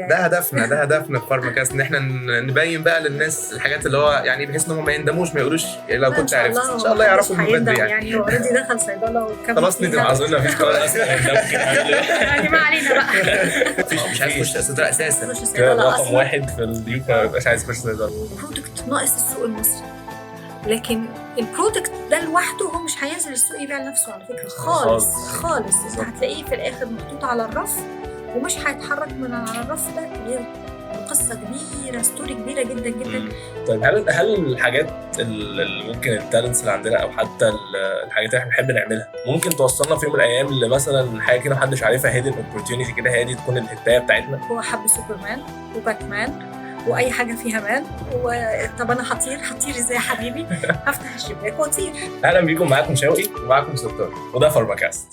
ده هدفنا في فارماكاست، ان احنا نبين بقى للناس الحاجات اللي هو يعني بحيث ان هم ما يندموش، ما يقولوش لو لا، كنت ان شاء عرفت. الله. ان شاء الله يعرفوا من محدش بدري هيندم. يعني. يعني هو already دخل صيدلة وكمل خلاص فيها. ندم. اظن مفيش قرار اصلا ده ممكن يعمل ايه. يعني ما علينا بقى. مفيش، مش عايز يخش صيدلة اساسا. خش كده صيدلة رقم اصلا. واحد في الضيوف ما بيبقاش عايز يخش صيدله. product ناقص السوق المصري، لكن ال product ده لوحده هو مش هينزل السوق يبيع لنفسه على فكرة خالص. خالص. خالص، انت بالظبط. هتلاقيه في الاخر محطوط على الرف ومش هيتحرك من على الرف ده غير قصة كبيره، story كبيرة جدا جدا. طيب، هل الحاجات اللي ممكن ال talents اللي عندنا او حتى الحاجات اللي احنا بنحب نعملها ممكن توصلنا في يوم من الايام لمثلا حاجة كده محدش عارفها، hidden opportunity كده، هي دي تكون الهداية بتاعتنا؟ هو حب سوبرمان وباتمان واي حاجة فيها man. وطب انا هطير، هطير ازاي يا حبيبي؟ هفتح الشباك واطير. اهلا بيكم، معاكم شوقي ومعاكم ستار. وده فارماكاست.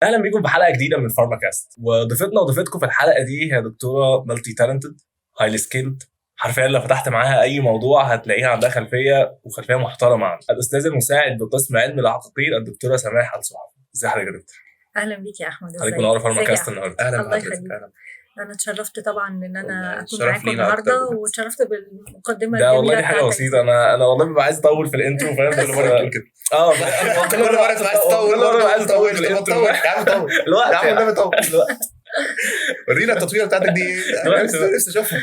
اهلا بيكم في حلقة جديدة من فارماكاست، وضيفتنا وضيفتكم في الحلقة دي هي دكتورة multi talented، highly skilled. حرفيا لو فتحت معاها اي موضوع هتلاقيها عندها خلفية وخلفيه محترمه عنه. الاستاذ المساعد بقسم علم العقاقير الدكتورة سماح الصحفي. ازي حضرتك يا دكتور؟ اهلا بيك يا احمد. حضرتك ازيك؟ منورة ازيك يا فارماكاست أحمد؟ النهارده. اهلا الله بحضرتك. يخليك. اهلا. انا اتشرفت طبعا ان انا والله اكون الشرف معاكم لينا أكتر النهارده بجد. واتشرفت بالمقدمة ده والله الجميلة دي حاجة بتاعتك. بسيطه، انا والله ببقى عايز اطول في ال intro، فاهم؟ كل مرة بتقول كده. اه. كل مرة تبقى عايز تطول. كل مرة عايز اطول في طب ال intro. طول يا عم، طول الوقت يا عم. يعني. والنبي طول. الوقت. ورينا التطويره بتاعتك دي ايه، انا الوقت. نفسي اشوفها.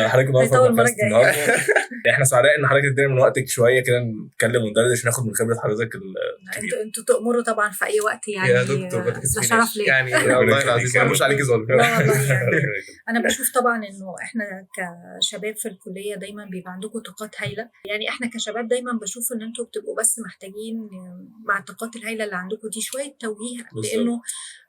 حضرتك منورة هيطول المرة فارماكاست الجاية. النهارده. احنا سعداء ان حضرتك تدينا من وقتك شوية كده نتكلم وندردش، ناخد من خبره حضرتك الكبيرة. انتوا تؤمروا طبعا في اي وقت يعني. يا دكتور ما ده تكسفيناش. شرف ليا. يعني والله العظيم انا مش عليكي ظلم. لا والله، يعني انا بشوف طبعا انه احنا كشباب في الكلية دايما بيبقى عندكم طاقات هايله. يعني احنا كشباب دايما بشوف ان انتوا بتبقوا بس محتاجين مع الطاقات الهايله اللي عندكم دي شوية توجيه. لانه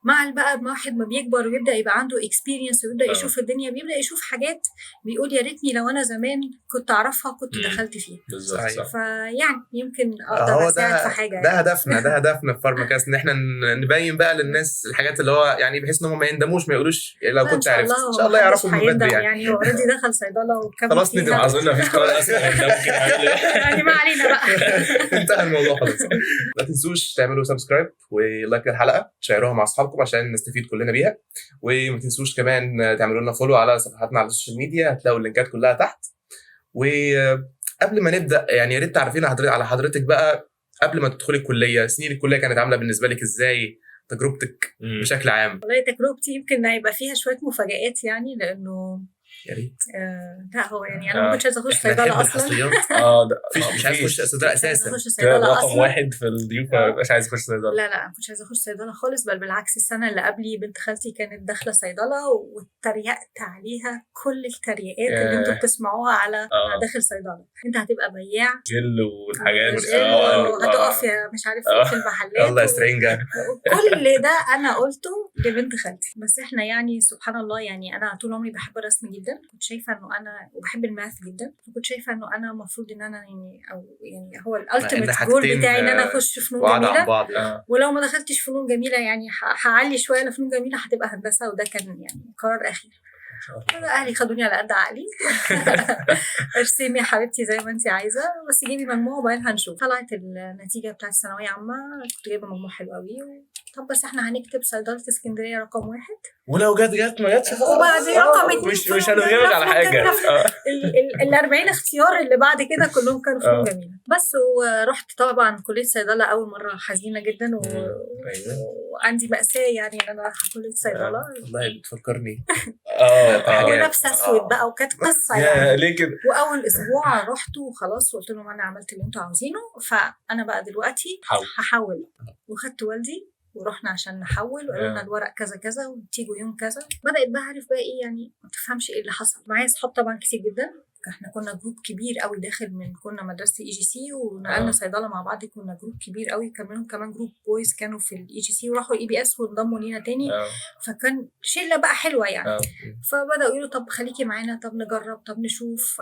مع بقى ما واحد ما بيكبر ويبدا يبقى عنده experience ويبدا يشوف الدنيا، بيبدا يشوف حاجات بيقول يا ريتني لو انا زمان كنت اعرفها كنت دخلت فيها. بالظبط. صحيح. صح. فيعني يمكن اقدر هو اساعد ده في حاجة ده يعني. هدفنا ده هدفنا في فارماكاست، ان احنا نبين بقى للناس الحاجات اللي هو يعني بحيث ان هم ما يندموش، ما يقولوش لو لا، ان كنت شاء عرفت. الله ان شاء الله محدش يعرفوا من هيندم. بدري يعني. يعني هو already دخل صيدلة وكمل خلاص ندم. فيها. اظن مفيش قرار اصلا ده ممكن يعمل ايه. يعني ما علينا بقى. انتهى الموضوع خلاص. ما تنسوش تعملوا subscribe و like للحلقه، تشيروها مع اصحابكم عشان نستفيد كلنا بيها، وما تنسوش كمان تعملوا لنا follow على صفحاتنا على ال social media، هتلاقوا اللينكات كلها تحت. وقبل ما نبدا يعني يا ريت تعرفينا على حضرتك بقى قبل ما تدخلي الكليه، سنين الكلية كانت عامله بالنسبة لك ازاي؟ تجربتك بشكل عام. والله تجربتي يمكن هيبقى فيها شوية مفاجآت يعني لانه يا ريت. لا هو يعني انا ما كنتش عايزه اخش احنا صيدلة نحب اصلا. الحصريات. اه ده مفيش، مش عايز اخش صيدلة مش عايزه اساسا. اخش كده صيدلة رقم اصلا. واحد في الضيوف ما بيبقاش عايز يخش صيدله. لا لا، ما كنتش عايزه اخش صيدلة خالص، بل بالعكس، السنة اللي قبلي بنت خالتي كانت داخله صيدلة واتريقت عليها كل التريقات اللي انتوا بتسمعوها على داخل صيدله، انت هتبقى بياع جل والحاجات. وجل وهتقف يا مش عارف ايه في المحلات. يلا يا سرنجه. كل ده انا قلته لبنت خالتي. بس احنا يعني سبحان الله، يعني انا طول عمري بحب الرسم جدا، كنت شايفه انه انا وبحب ال math جدا، فكنت شايفه انه انا المفروض ان انا يعني او يعني هو ال ultimate goal حاجتين، بتاعي ان انا اخش فنون وعد جميله. عن بعض. ولو ما دخلتش فنون جميلة يعني هعلي شوية لفنون جميلة هتبقى هندسه، وده كان يعني قرار اخير. ما شاء الله. اهلي خدوني على قد عقلي، ارسمي يا حبيبتي زي ما انت عايزه بس جيبي مجموع وبعدين هنشوف. طلعت النتيجة بتاعت الثانوية عامه، كنت جايبه مجموع حلو قوي. طب بس احنا هنكتب صيدلة اسكندرية رقم 1. ولو جت جت، ما جتش خلاص. وبعدين رقم 2 مش فنون هنتغلب جميلة، على فنون حاجة. جميلة. ال 40 اختيار اللي بعد كده كلهم كانوا فنون جميلة بس. ورحت طبعا كليه صيدلة اول مرة حزينة جدا أيوة. وعندي مأساة يعني ان انا رايحة كليه صيدلة. والله بتفكرني حاجات. ولابسه اسود بقى وكانت قصة يعني. يا ليه كده؟ واول اسبوع رحت وخلاص وقلت لهم انا عملت اللي انتوا عاوزينه، فانا بقى دلوقتي حول. هحول. وخدت والدي ورحنا عشان نحول وقالوا لنا الورق كذا كذا وتيجوا يوم كذا. بدات بقى عارف بقى ايه يعني، ما تفهمش ايه اللي حصل. معايا اصحاب طبعا كتير جدا، احنا كنا group كبير قوي داخل من كنا مدرسه EGC ونقلنا صيدلة مع بعض، كنا group كبير قوي. كان منهم كمان group boys كانوا في ال EGC وراحوا ال EBS وانضموا لينا تاني. فكان شله بقى حلوة يعني. فبداوا يقولوا طب خليكي معانا، طب نجرب، طب نشوف.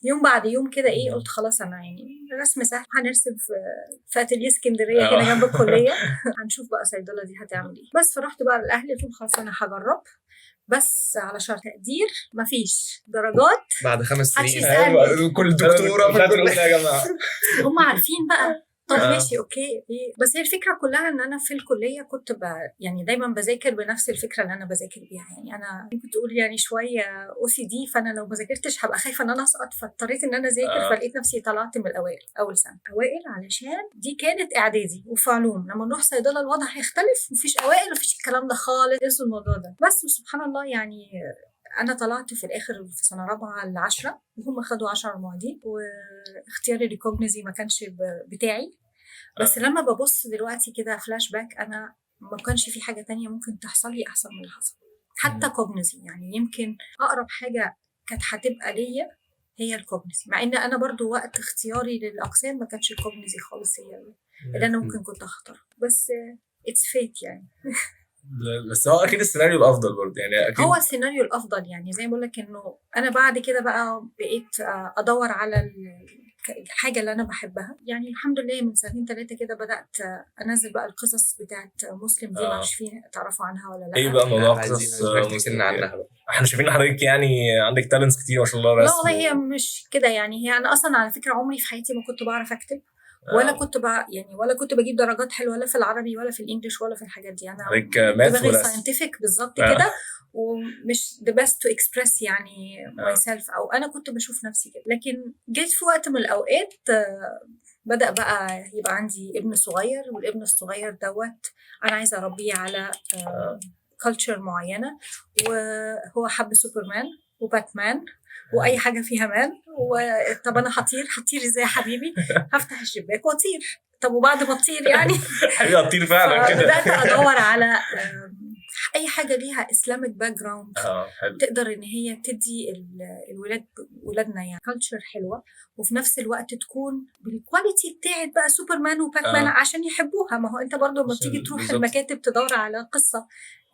يوم بعد يوم كده ايه قلت خلاص انا يعني الرسم سهل، هنرسم في اتيليه اسكندرية كده جنب الكليه، هنشوف بقى صيدلة دي هتعمل ايه. بس فرحت بقى للاهل قلت لهم خلاص انا هجرب بس على شرط تقدير، مفيش درجات. بعد 5 محدش سنين يسألني. كل دكتورة في بتاعت الكلية. الأولى يا جماعة. هم عارفين بقى. طب ماشي okay إيه. بس هي الفكرة كلها ان انا في الكلية كنت يعني دايما بذاكر بنفس الفكرة اللي انا بذاكر بيها. يعني انا ممكن تقول يعني شوية OCD، فانا لو ما ذاكرتش هبقى خايفة ان انا اسقط، فاضطريت ان انا اذاكر. فلقيت نفسي طلعت من الاوائل اول سنة اوائل، علشان دي كانت اعدادي وفي علوم. لما نروح صيدلة الوضع هيختلف، مفيش اوائل مفيش الكلام ده خالص، انسوا الموضوع ده. بس وسبحان الله يعني انا طلعت في الاخر في سنة رابعه ال10، وهم خدوا 10 معيدين، واختياري ل Cognizee ما كانش بتاعي. بس لما ببص دلوقتي كده فلاش باك، انا ما كانش في حاجة تانية ممكن تحصل لي احسن من اللي حصل. حتى Cognizee يعني يمكن اقرب حاجة كانت هتبقى ليا هي ال Cognizee، مع ان انا برضو وقت اختياري للاقسام ما كانتش ال Cognizee خالص هي اللي انا ممكن كنت اختارها، بس it's fate يعني. لا، بس هو اكيد السيناريو الافضل برضه يعني اكيد. هو السيناريو الافضل، يعني زي ما بقول لك انه انا بعد كده بقى بقيت ادور على الحاجة اللي انا بحبها. يعني الحمد لله من سنتين ثلاثة كده بدات انزل بقى القصص بتاعت مسلم دي. ما اعرفش فين تعرفوا عنها ولا لا. ايه بقى موضوع عايزين قصص عايزين تحكي مسلم لنا دي؟ عنها بقى. احنا شايفين حضرتك يعني عندك talents كتير ما شاء الله، لا رسم والله هي مش كده يعني. هي انا اصلا على فكرة عمري في حياتي ما كنت بعرف اكتب ولا كنت بقى يعني ولا كنت بجيب درجات حلوة لا في العربي ولا في ال English ولا في الحاجات دي. انا حضرتك math دماغي ورسم. scientific بالظبط كده، ومش the best to express يعني myself، او انا كنت بشوف نفسي كده. لكن جيت في وقت من الاوقات بدأ بقى يبقى عندي ابن صغير، والابن الصغير دوت انا عايزه اربيه على culture معينه، وهو حب سوبرمان وباتمان واي حاجة فيها man. وطب انا هطير، هطير ازاي يا حبيبي؟ هفتح الشباك واطير. طب وبعد ما تطير يعني؟ حبيبي هتطير فعلا كده. فبدات ادور على اي حاجة ليها Islamic background اه حلو. تقدر ان هي تدي الولاد ولادنا يعني culture حلوه، وفي نفس الوقت تكون بال quality بتاعت بقى سوبرمان وباتمان عشان يحبوها. ما هو انت برضو لما عشان بتيجي تروح المكاتب تدور على قصة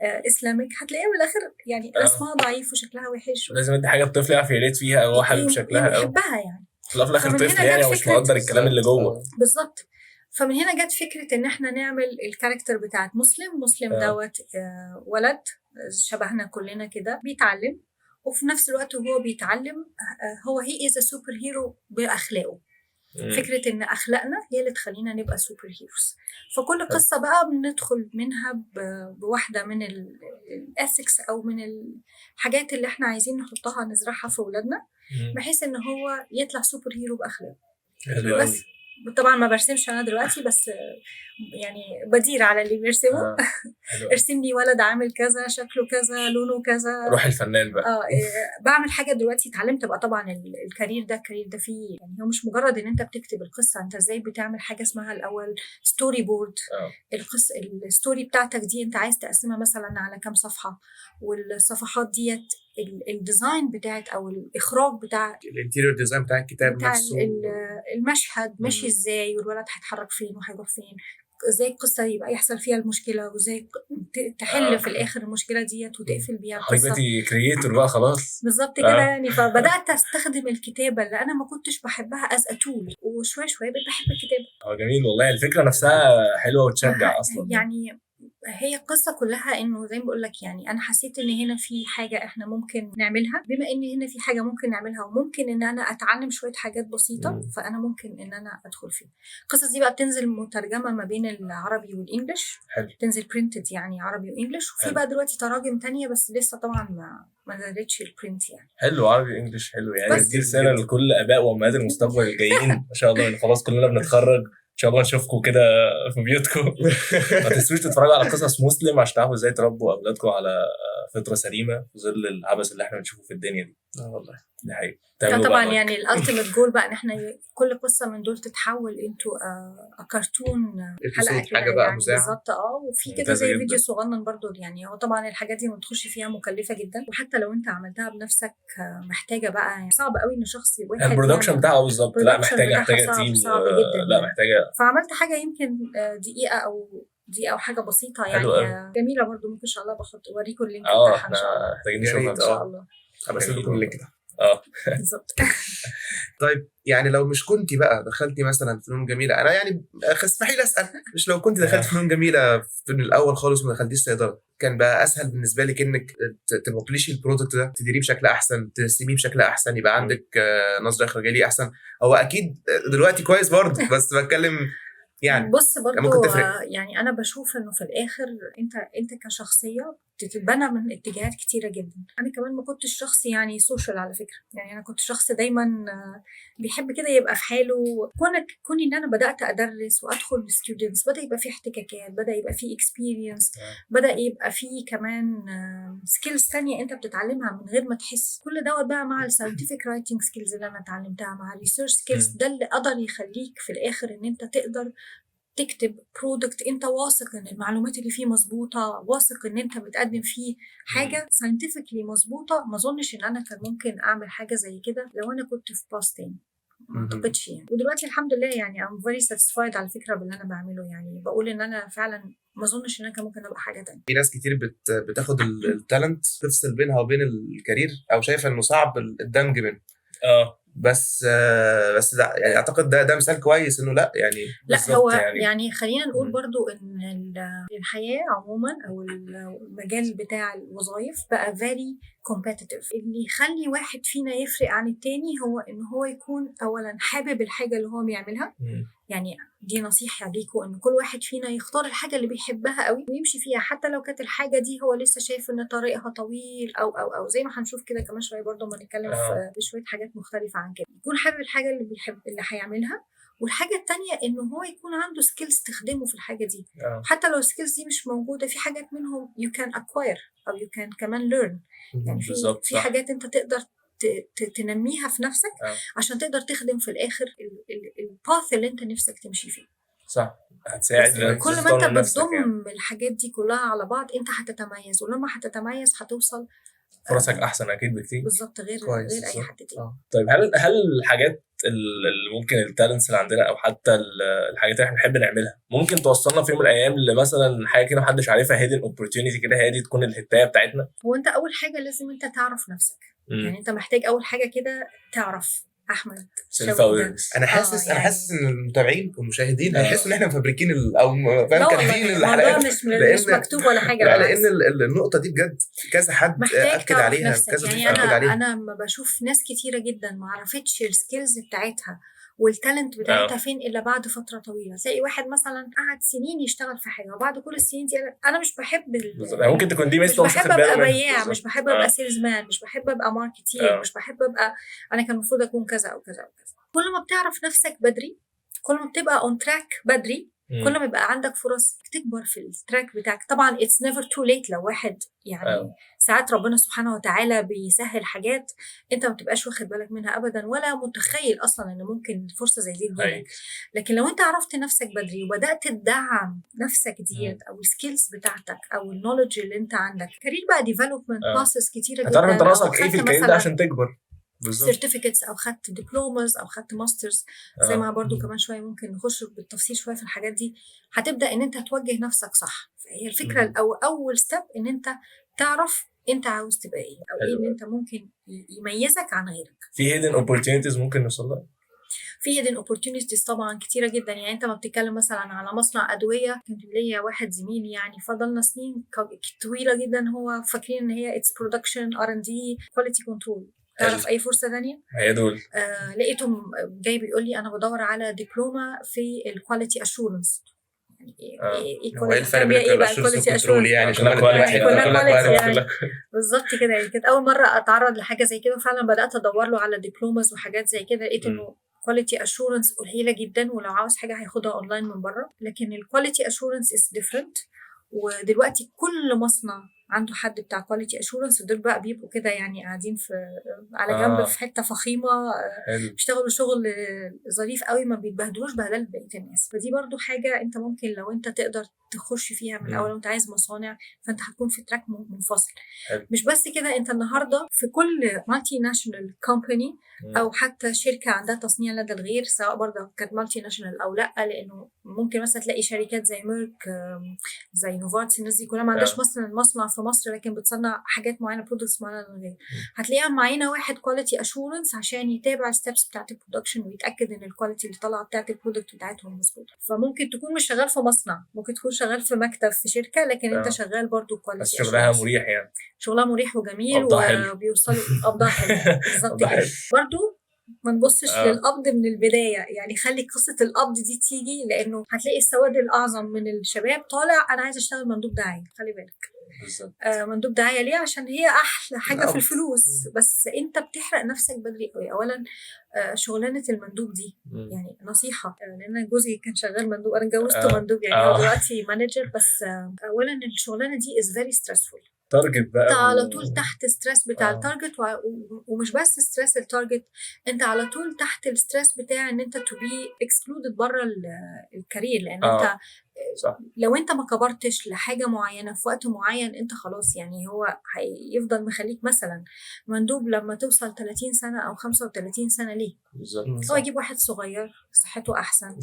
Islamic هتلاقيها بالاخر يعني رسمها ضعيف وشكلها وحش. لازم ادي حاجة الطفل يعرف ي relate فيها او هو حابب شكلها او يحبها يعني. في الأول وفي الاخر فمن طفل هنا يعني جت هو مش فكرة- مقدر الكلام اللي جوه. بالظبط. فمن هنا جت فكرة ان احنا نعمل ال character بتاعت مسلم. مسلم دوت ولد شبهنا كلنا كده بيتعلم، وفي نفس الوقت وهو بيتعلم هو he is superhero باخلاقه. فكرة ان اخلاقنا هي اللي تخلينا نبقى superheroes. فكل قصة بقى بندخل منها بواحدة من ال ethics او من الحاجات اللي احنا عايزين نحطها نزرعها في اولادنا، بحيث ان هو يطلع superhero باخلاقه. حلو بس قوي. طبعا ما برسمش انا دلوقتي، بس يعني بدير على اللي بيرسمه. حلو أوي. ارسم لي ولد عامل كذا، شكله كذا، لونه كذا. روح الفنان بقى. اه إيه، بعمل حاجة دلوقتي اتعلمت بقى طبعا ال career ده، ال career ده فيه يعني هو مش مجرد ان انت بتكتب القصه، انت ازاي بتعمل حاجة اسمها الاول storyboard. القصة ال story بتاعتك دي انت عايز تقسمها مثلا على كام صفحه، والصفحات ديت ال design بتاعت او الاخراج بتاع ال interior design بتاع الكتاب بتاع نفسه. المشهد ماشي ازاي، والولد هيتحرك فين وهيروح فين، ازاي القصة يبقى يحصل فيها المشكله، وازاي تحل في الاخر المشكلة ديت وتقفل بيها القصه. حضرتك creator بقى خلاص. بالظبط كده. يعني فبدات استخدم الكتابة اللي انا ما كنتش بحبها as a tool، وشوية شوية بقيت بحب الكتابه. اه جميل والله، الفكرة نفسها حلوة وتشجع اصلا. يعني هي القصة كلها انه زي ما بقول لك يعني انا حسيت ان هنا في حاجة احنا ممكن نعملها، بما ان هنا في حاجة ممكن نعملها وممكن ان انا اتعلم شوية حاجات بسيطة، فانا ممكن ان انا ادخل فيها. القصص دي بقى بتنزل مترجمة ما بين العربي وال English. تنزل printed يعني عربي و English، وفي بقى دلوقتي تراجم تانية، بس لسه طبعا ما نزلتش ال print يعني. حلو، عربي English حلو يعني. بس. دي رسالة لكل اباء وامهات المستقبل الجايين ما شاء الله، إن خلاص كلنا بنتخرج ان شاء الله نشوفكم كده في بيوتكم. ما تنسوش تتفرجوا على قصص مسلم عشان تعرفوا ازاي تربوا اولادكم على فطره سليمة في ظل العبث اللي احنا بنشوفه في الدنيا دي. اه والله. دي حقيقة. لا تعملوا طبعا بقى like. يعني ال ultimate goal بقى ان احنا كل قصة من دول تتحول into كرتون حلقة episode، كده حاجة بقى يعني مذاعه. بالظبط وفي كده ممتازة زي جدا. فيديو صغنن برضو. يعني هو طبعا الحاجات دي ما تخش فيها مكلفة جدا، وحتى لو انت عملتها بنفسك محتاجه بقى يعني صعب قوي ان شخص واحد ال production يعمل بتاعه بالظبط، لا ال production محتاجه بتاعها محتاجه صعب team صعب جدا لا يعني. محتاجه. فعملت حاجة يمكن دقيقة او دقيقة او حاجة بسيطة يعني. حلو قوي. جميلة برضو، ممكن ان شاء الله بحط اوريكم ال link بتاعها ان احنا شاء الله. محتاجين يا نشوفها. ريت. ان شاء الله. هبقى اسيب لكم ال link ده. بالظبط. طيب يعني لو مش كنت بقى دخلتي مثلا فنون جميله، انا يعني اسمحي لي اسال، مش لو كنت دخلت فنون جميلة من الاول خالص وما دخلتيش صيدلة، كان بقى اسهل بالنسبة لك انك ت publish ي ال product ده، تديريه بشكل احسن، ترسميه بشكل احسن، يبقى عندك نظره اخراجيه ليه احسن؟ هو اكيد دلوقتي كويس برضه، بس بتكلم يعني بص برضو ممكن تفرق. يعني انا بشوف انه في الاخر انت كشخصية بتتبنى من اتجاهات كتيرة جدا. انا كمان ما كنتش شخص يعني social على فكرة، يعني انا كنت شخص دايما بيحب كده يبقى في حاله. كوني ان انا بدات ادرس وادخل students، بدا يبقى في احتكاكات، بدا يبقى في experience، بدا يبقى في كمان skills تانية انت بتتعلمها من غير ما تحس. كل دوت بقى مع ال scientific writing skills اللي انا اتعلمتها، مع ال research skills، ده اللي قدر يخليك في الاخر ان انت تقدر تكتب product انت واثق ان المعلومات اللي فيه مظبوطة، واثق ان انت بتقدم فيه حاجة scientifically مظبوطة. ما اظنش ان انا كان ممكن اعمل حاجة زي كده لو انا كنت في path تاني، ما اعتقدش يعني. ودلوقتي الحمد لله يعني I'm very satisfied على فكرة باللي انا بعمله، يعني بقول ان انا فعلا ما اظنش ان انا كان ممكن ابقى حاجة تانية. في ناس كتير بتاخد ال talent تفصل بينها وبين ال career، او شايفه انه صعب الدمج بينهم. بس ده يعني اعتقد ده مثال كويس انه لا يعني لا هو يعني خلينا نقول برضو ان الحياة عموما او المجال بتاع الوظائف بقى very competitive. اللي يخلي واحد فينا يفرق عن التاني هو ان هو يكون اولا حابب الحاجة اللي هو بيعملها. يعني دي نصيحة ليكوا، ان كل واحد فينا يختار الحاجة اللي بيحبها قوي ويمشي فيها، حتى لو كانت الحاجة دي هو لسه شايف ان طريقها طويل او او او زي ما هنشوف كده كمان شوية برضه ما نتكلم في شوية حاجات مختلفة عن كده. يكون حابب الحاجة اللي بيحب اللي هيعملها، والحاجة التانية انه هو يكون عنده skills تخدمه في الحاجة دي. حتى لو ال skills دي مش موجودة، في حاجات منهم you can acquire او you can كمان learn. يعني في حاجات انت تقدر تنميها في نفسك عشان تقدر تخدم في الاخر ال path اللي انت نفسك تمشي فيه. صح، هتساعد. كل ما انت بتضم يعني الحاجات دي كلها على بعض انت هتتميز، ولما هتتميز هتوصل فرصك احسن اكيد بكتير. بالظبط، غير اي حد تاني. طيب هل الحاجات اللي ممكن ال talents اللي عندنا او حتى الحاجات اللي احنا بنحب نعملها ممكن توصلنا في يوم من الايام لمثلا حاجة كده محدش عارفها، hidden opportunity كده، هي دي تكون الهتايه بتاعتنا؟ هو انت اول حاجة لازم انت تعرف نفسك. يعني انت محتاج اول حاجة كده تعرف احمد. انا حاسس يعني انا حاسس ان المتابعين والمشاهدين هيحسوا ان احنا مفبركين او فاهم كاتبين الحلقات، مش مكتوب ولا حاجة. لا، لان النقطة دي بجد كذا حد اكد عليها، كذا يعني اكد عليها. انا ما بشوف ناس كتيرة جدا ما عرفتش ال skills بتاعتها وال talent بتاعتها فين الا بعد فترة طويلة. تلاقي واحد مثلا قعد سنين يشتغل في حاجة، وبعد كل السنين دي انا مش بحب ممكن تكون دي مش بحب ابقى بياع، مش بحب ابقى salesman، مش بحب ابقى marketer، مش بحب ابقى، انا كان المفروض اكون كذا او كذا او كذا. كل ما بتعرف نفسك بدري، كل ما بتبقى on track بدري، كل ما يبقى عندك فرص تكبر في ال track بتاعك. طبعا it's never too late لو واحد يعني ساعات ربنا سبحانه وتعالى بيسهل حاجات انت ما بتبقاش واخد بالك منها ابدا، ولا متخيل اصلا ان ممكن فرصة زي دي تجيلك. لكن لو انت عرفت نفسك بدري وبدات تدعم نفسك ديت او ال skills بتاعتك او ال knowledge اللي انت عندك، career بقى development paths كتيرة جدا. هتعرف انت ناقصك ايه في ال career ده عشان تكبر. certificates او خدت diplomas او خدت masters، زي ما برضو كمان شوية ممكن نخش بالتفصيل شوية في الحاجات دي، هتبدا ان انت توجه نفسك صح. فهي الفكرة او اول step ان انت تعرف انت عاوز تبقى ايه، او ايه اللي انت ممكن يميزك عن غيرك. في hidden opportunities ممكن نوصل لها؟ في hidden opportunities طبعا كتيرة جدا. يعني انت ما بتتكلم مثلا على مصنع ادوية، كان ليا واحد زميلي يعني فضلنا سنين طويلة جدا هو فاكرين ان هي it's production R&D quality control. تعرف اي فرصة ثانية؟ هي دول. لقيته جاي بيقول لي انا بدور على دبلومه في ال quality assurance. يعني ايه هو ايه الفرق بين ال quality وال control؟ يعني كلها بالظبط كده. يعني كانت اول مرة اتعرض لحاجة زي كده، وفعلا بدات ادور له على diplomas وحاجات زي كده. لقيت انه quality assurance قليله جدا، ولو عاوز حاجة هياخدها اونلاين من بره. لكن ال quality assurance is different. ودلوقتي كل مصنع عنده حد بتاع quality assurance، ودول بقى بيبقوا كده يعني قاعدين في على جنب في حتة فخيمه، بيشتغلوا شغل ظريف قوي، ما بيتبهدلوش بهدله بقية الناس. فدي برضو حاجة انت ممكن لو انت تقدر تخش فيها من الاول. لو انت عايز مصانع فانت هتكون في track منفصل. مش بس كده، انت النهارده في كل multinational company او حتى شركة عندها تصنيع لدى الغير، سواء برضه كانت multinational او لا، لانه ممكن مثلا تلاقي شركات زي ميرك، زي نوفارتس، الناس دي كلها ما عندهاش مثلا مصنع في مصر، لكن بتصنع حاجات معينة، products معينة للغير. هتلاقيها معينة واحد quality assurance عشان يتابع ال steps بتاعت ال production ويتاكد ان ال quality اللي طالعه بتاعت ال product بتاعتهم مظبوطة. فممكن تكون مش شغال في مصنع، ممكن تكون شغال في مكتب في شركة، لكن انت شغال برضو quality. بس شغلها مريح يعني، شغلها مريح وجميل، وبيوصلوا قبضها حلو. بالظبط كده. برضو ما نبصش للقبض من البدايه، يعني خلي قصة القبض دي تيجي، لانه هتلاقي السواد الاعظم من الشباب طالع انا عايز اشتغل مندوب دعايه. خلي بالك، مندوب دعاية ليه؟ عشان هي احلى حاجة في القبض. الفلوس. بس انت بتحرق نفسك بدري قوي. اولا شغلانة المندوب دي يعني نصيحه، لان انا جوزي كان شغال مندوب، انا اتجوزته مندوب، يعني هو دلوقتي manager. بس اولا الشغلانة دي is very stressful. target بقى انت على طول تحت stress بتاع ال target، ومش بس stress ال target، انت على طول تحت ال stress بتاع ان انت to be excluded بره ال career، لان انت لو انت ما كبرتش لحاجة معينة في وقت معين انت خلاص، يعني هو هيفضل مخليك مثلا مندوب لما توصل 30 سنة او 35 سنه. ليه؟ هو يجيب واحد صغير صحته احسن،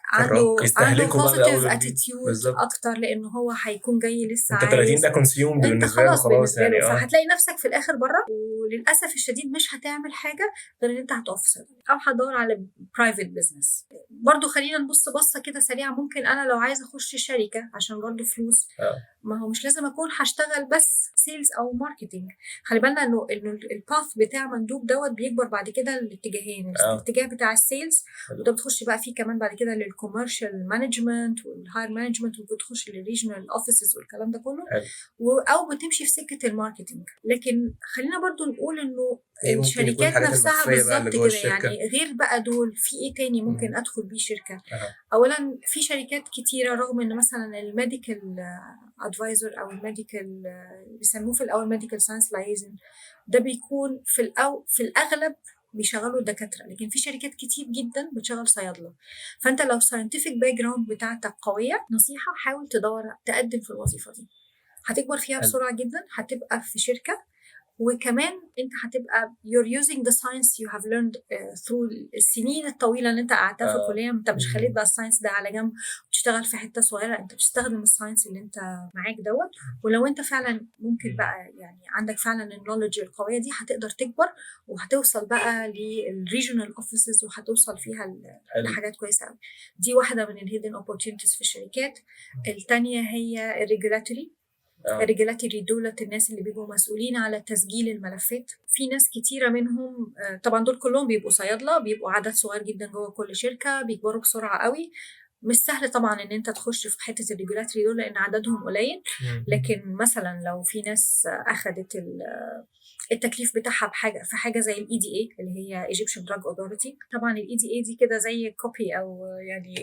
عنده يستهلكوا بقى من أول positive وجديد. attitude اكتر، لانه هو هيكون جاي لسه انت 30 عايز ده consumed انت بالنسبة له خلاص خلاص بالنسبة يعني له. فهتلاقي نفسك في الاخر بره، وللاسف الشديد مش هتعمل حاجة غير ان انت هتقف في صيدلية او هتدور على private business. برضو خلينا نبص بصة كده سريعه، ممكن انا لو عايزه اخش شركة عشان برضو فلوس، ما هو مش لازم اكون هشتغل بس sales او marketing. خلي بالنا انه ال path بتاع مندوب دوت بيكبر بعد كده الاتجاهين، الاتجاه بتاع ال sales، وده بتخش بقى فيه كمان بعد كده لل commercial management وال higher management، وبتخش لل regional offices والكلام ده كله، او بتمشي في سكة ال marketing. لكن خلينا برضو نقول انه إيه ممكن يكون الشركات الحاجات نفسها المخفية بقى اللي بالظبط جوه كده الشركة. يعني غير بقى دول في ايه تاني ممكن ادخل بيه شركه؟ اولا في شركات كتيره، رغم ان مثلا ال medical advisor او ال medical، بيسموه في الاول medical science liaison، ده بيكون في الاغلب بيشغلوا الدكاتره، لكن في شركات كتير جدا بتشغل صيادله. فانت لو scientific background بتاعتك قويه، نصيحة حاول تدور تقدم في الوظيفة دي، هتكبر فيها بسرعة جدا، هتبقى في شركه، وكمان انت هتبقى you're using the science you have learned through السنين الطويلة اللي انت قعدتها في الكليه. انت مش خليت بقى ال science ده على جنب وتشتغل في حتة صغيره، انت بتستخدم ال science اللي انت معاك دوت. ولو انت فعلا ممكن بقى يعني عندك فعلا ال knowledge القوية دي، هتقدر تكبر وهتوصل بقى لل regional offices وهتوصل فيها لحاجات كويسة قوي. دي واحدة من ال hidden opportunities في الشركات. الثانية هي ال regulatory. ال regulatory دولت الناس اللي بيبقوا مسؤولين على تسجيل الملفات. في ناس كتيرة منهم، طبعا دول كلهم بيبقوا صيادلة، بيبقوا عدد صغير جدا جوه كل شركة، بيكبروا بسرعة قوي. مش سهل طبعا ان انت تخش في حتة ال regulatory دول لان عددهم قليل، لكن مثلا لو في ناس اخذت التكليف بتاعها بحاجة في حاجة زي ال EDA اللي هي Egyptian Drug Authority. طبعا ال EDA دي كده زي copy او يعني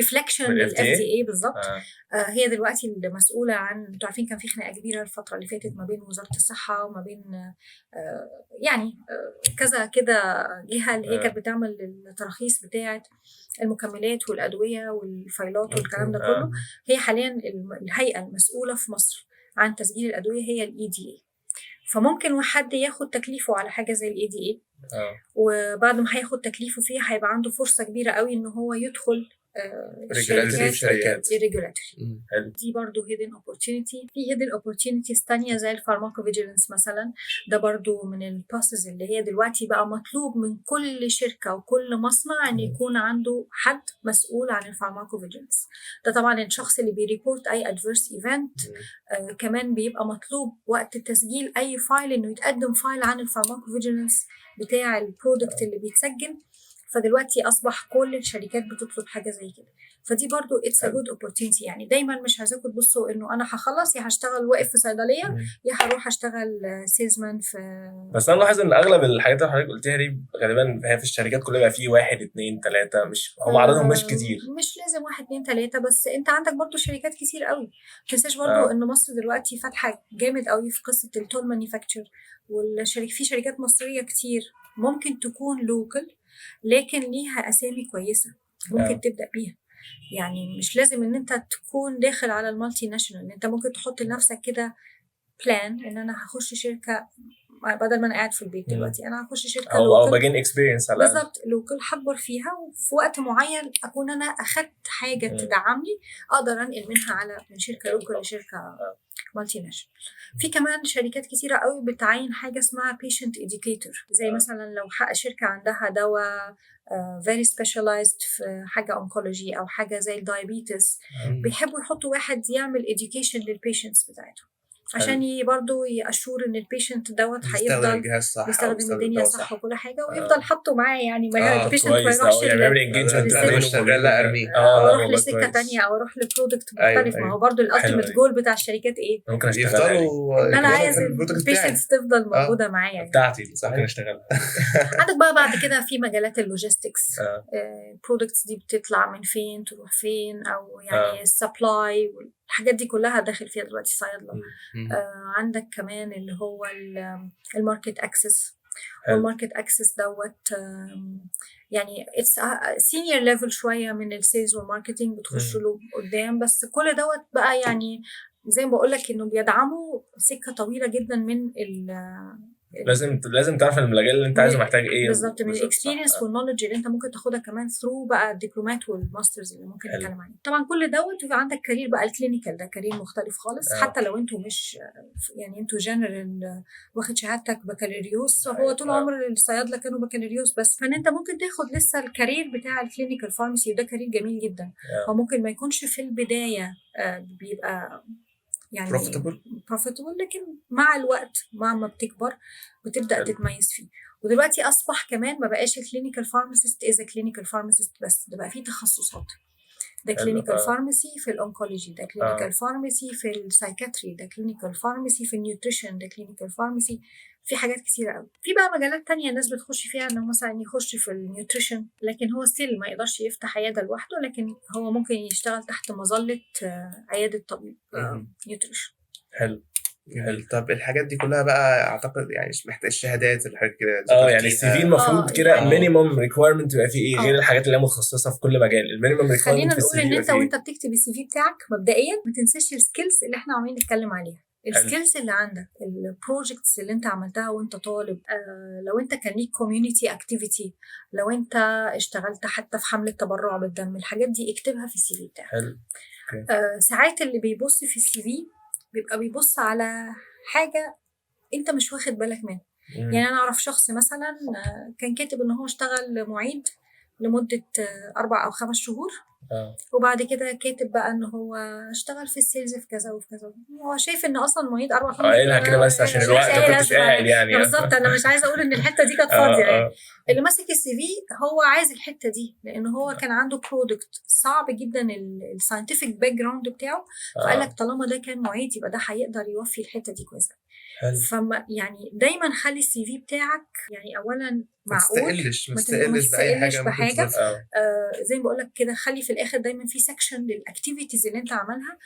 reflection من لل FDA؟ FDA بالظبط. هي دلوقتي المسؤولة عن، انتوا عارفين كان في خناقه كبيرة الفترة اللي فاتت ما بين وزارة الصحة وما بين يعني كذا كده جهة اللي هي كانت بتعمل التراخيص بتاعه المكملات والادوية والفايلات والكلام ده كله. هي حاليا الهيئة المسؤولة في مصر عن تسجيل الادوية هي ال EDA. فممكن حد ياخد تكليفه على حاجة زي ال EDA، وبعد ما هياخد تكليفه فيها هيبقى عنده فرصة كبيرة قوي ان هو يدخل regulatory في شركات. ال regulatory. حلو. دي برضو hidden opportunity. في hidden opportunities تانية زي ال pharmacovigilance مثلا، ده برضو من ال paths اللي هي دلوقتي بقى مطلوب من كل شركة وكل مصنع ان يكون عنده حد مسؤول عن ال pharmacovigilance. ده طبعا الشخص اللي بي report اي adverse event. كمان بيبقى مطلوب وقت تسجيل اي file انه يتقدم file عن ال pharmacovigilance بتاع ال product اللي بيتسجل. فدلوقتي اصبح كل الشركات بتطلب حاجة زي كده، فدي برضو it's a good opportunity. يعني دايما مش عايزاكم تبصوا انه انا هخلص يا هشتغل واقف في صيدلية يا هروح اشتغل salesman في بس انا ملاحظ ان اغلب الحاجات اللي حضرتك قلتيها دي غالبا هي في الشركات كلها بيبقى فيه واحد اتنين تلاته، مش هم عددهم مش كتير. مش لازم واحد اتنين تلاته، بس انت عندك برضو شركات كتير قوي. ما تنساش برضو ان مصر دلوقتي فاتحة جامد قوي في قصة ال toll manufacture، والشركة في شركات مصرية كتير ممكن تكون local لكن ليها اسامي كويسة ممكن تبدا بيها. يعني مش لازم ان انت تكون داخل على ال multinational، انت ممكن تحط لنفسك كده plan ان انا هخش شركة بدل ما انا قاعد في البيت دلوقتي، انا هخش شركة او local. ب gain experience على الاقل. بالظبط، local هكبر فيها، وفي وقت معين اكون انا اخدت حاجة تدعمني اقدر انقل منها على من شركة local لشركة multinational. في كمان شركات كتيرة قوي بتعين حاجة اسمها patient educator، زي مثلا لو حق شركة عندها دواء very specialized في حاجة oncology او حاجة زي ال diabetes، بيحبوا يحطوا واحد يعمل education لل patients بتاعتهم. عشان برضه ي assure ان ال patient دوت بيستخدم هيفضل الجهاز صح أو بيستخدم بيستخدم الدنيا الدواء صح وكل حاجة، ويفضل حاطه معاه يعني ما ال patient ما كويس ده، يروحش يعني بيعمل engagement. لا، مش شغال، لا ارميه. اه لا اروح والله لسكه كويس. تانية او اروح ل product أيوة، مختلف. ما أيوة. هو برضه ال ultimate goal بتاع الشركات ايه؟ ممكن اشتغلها دي. يفضلوا ان انا يفضلوا عايز في ال product بتاعي. ال patients تفضل موجودة معايا يعني. بتاعتي دي صحيح. ممكن اشتغلها. عندك بقى بعد كده في مجالات ال logistics، ال products دي بتطلع من فين تروح فين، او يعني ال supply والحاجات دي كلها داخل فيها دلوقتي صيادله. عندك كمان اللي هو ال market access. وال market access دوت يعني it's senior level شوية من ال sales وال marketing، بتخش له قدام، بس كل دوت بقى يعني زي ما بقول لك انه بيدعموا سكة طويلة جدا من ال لازم تعرف المجال اللي انت عايزه محتاج ايه. بالظبط، من بالظبط، صح. ال experience وال knowledge اللي انت ممكن تاخدها كمان through بقى الدبلومات وال masters اللي ممكن نتكلم عنها. طبعا كل دوت ويبقى عندك career بقى ال clinical، ده career مختلف خالص. حتى لو انتوا مش يعني انتوا جنرال واخد شهادتك بكالوريوس، هو طول عمر الصيادله كانوا بكالوريوس بس، فان انت ممكن تاخد لسه ال career بتاع ال clinical pharmacy، وده career جميل جدا. هو ممكن ما يكونش في البداية بيبقى يعني profitable. profitable، لكن مع الوقت مع ما بتكبر بتبدا تتميز فيه. ودلوقتي اصبح كمان ما بقاش ال clinical pharmacist is clinical pharmacist بس، ده بقى فيه تخصصات، ده clinical pharmacy في ال oncology، ده clinical pharmacy في ال psychiatry، ده clinical pharmacy في ال nutrition، ده clinical pharmacy في حاجات كتيرة قوي. في بقى مجالات تانية الناس بتخش فيها، انه مثلا يخش في ال nutrition، لكن هو still ما يقدرش يفتح عيادة لوحده، لكن هو ممكن يشتغل تحت مظلة عيادة طبيب nutrition. حلو. حلو. طب الحاجات دي كلها بقى اعتقد يعني مش محتاج الشهادات الحاجات كده يعني ال CV المفروض كده minimum requirement يبقى فيه ايه غير الحاجات اللي هي متخصصة في كل مجال؟ ال minimum requirement خلينا في نقول ال CV ان يبقى انت فيه إيه؟ وانت بتكتب ال CV بتاعك مبدئيا ما تنساش ال skills اللي احنا عمالين نتكلم عليها، ال skills اللي عندك، ال projects اللي انت عملتها وانت طالب، لو انت كان ليك community activity، لو انت اشتغلت حتى في حمله تبرع بالدم، الحاجات دي اكتبها في ال CV بتاعك. ساعات اللي بيبص في ال CV بيبقى بيبص على حاجة انت مش واخد بالك منها. يعني انا اعرف شخص مثلا كان كاتب ان هو اشتغل معيد لمدة 4 او 5 شهور، وبعد كده كاتب بقى ان هو اشتغل في ال sales في كذا وفي كذا. هو شايف ان اصلا معيد 4 5 قايلها كده بس عشان مش الوقت أي ما كنتش لازمة. قاعد يعني. بالظبط، انا مش عايزه اقول ان الحتة دي كانت فاضية يعني. اللي ماسك ال CV هو عايز الحتة دي، لان هو كان عنده product صعب جدا ال scientific background بتاعه، فقال لك طالما ده كان معيد يبقى ده هيقدر يوفي الحتة دي كويس. فما يعني دايما خلي ال CV بتاعك يعني اولا ما معقول. تستقلش ما ما تستقلش باي تستقلش حاجة ممكن بحاجة. تضيفها. زي ما بقول لك كده، خلي في الاخر دايما في section لل activities اللي انت عملها.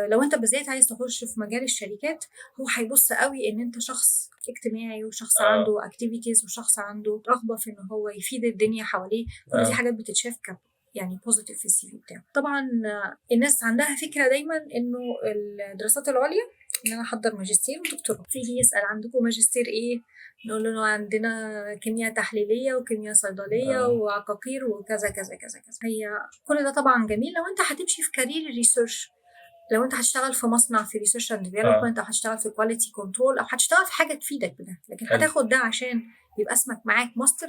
لو انت بالذات عايز تخش في مجال الشركات، هو هيبص قوي ان انت شخص اجتماعي وشخص عنده activities وشخص عنده رغبة في ان هو يفيد الدنيا حواليه. كل دي حاجات بتتشاف ك يعني positive في ال CV بتاعه. طبعا الناس عندها فكرة دايما انه الدراسات العليا ان انا احضر ماجستير ودكتوراه. تيجي يسال عندكم ماجستير ايه؟ نقول له عندنا كيمياء تحليلية وكيمياء صيدلية وعقاقير وكذا كذا كذا كذا. هي كل ده طبعا جميل لو انت هتمشي في career ال research، لو انت هتشتغل في مصنع في research and development، او هتشتغل في quality control، او هتشتغل في حاجة تفيدك بده، لكن هتاخد ده عشان يبقى اسمك معاك ماستر،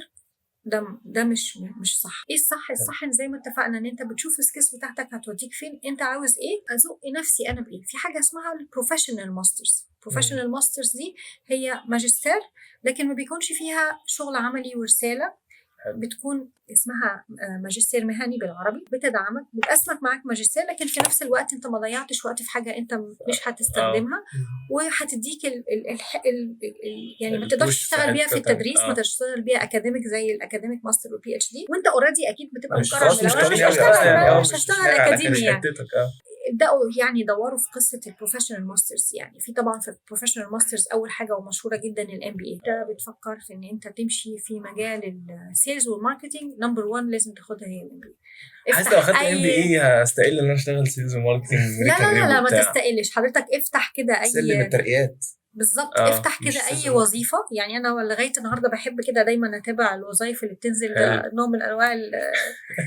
ده مش صح. ايه الصح؟ الصح ان زي ما اتفقنا ان انت بتشوف ال skills بتاعتك هتوديك فين، انت عاوز ايه، ازق نفسي انا بايه. في حاجة اسمها ال professional masters. professional masters دي هي ماجستير لكن ما بيكونش فيها شغل عملي ورساله. بتكون اسمها ماجستير مهني بالعربي، بتدعمك، بيبقى اسمك معاك ماجستير، لكن في نفس الوقت انت ما ضيعتش وقت في حاجة انت مش هتستخدمها، وهتديك ال ال ال ال ال يعني ما تقدرش ال push في تشتغل بيها حتة في تانية. التدريس، ما تقدرش تشتغل بيها academic زي ال academic master وال PhD، وانت already اكيد بتبقى مش مقرر خلاص من مش الأول، أنا مش طبيعي هشتغل أصلاً يعني، بقى، مش مش هشتغل ناوي على اكاديمي مش يعني. حتتك. ابداوا يعني دوروا في قصة ال professional masters. يعني في طبعا في ال professional masters اول حاجة ومشهوره جدا ال MBA. انت بتفكر في ان انت تمشي في مجال ال sales وال marketing، number 1 لازم تاخدها هي ال MBA. حاسس لو اخدت MBA هستقل ان انا اشتغل sales و marketing. لا لا لا, لا ما تستقلش حضرتك، افتح كده سلم اي الترقيات. بالظبط. افتح مش كده اي sales. وظيفه. يعني انا لغاية النهارده بحب كده دايما اتابع الوظائف اللي بتنزل، ده نوع من انواع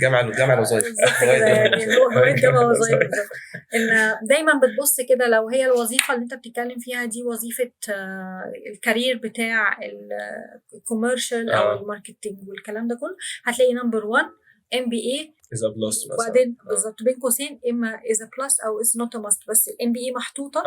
جامعه الوظائف. بالظبط كده، يعني هو هواية جامعة وظائف بالظبط. ان دايما بتبص كده لو هي الوظيفة اللي انت بتتكلم فيها دي وظيفة ال career بتاع ال commercial او ال marketing والكلام ده كله، هتلاقي number 1 MBA. is a plus مثلا. وبعدين بالظبط بين قوسين اما is a plus او is not a must، بس ال MBA محطوطه.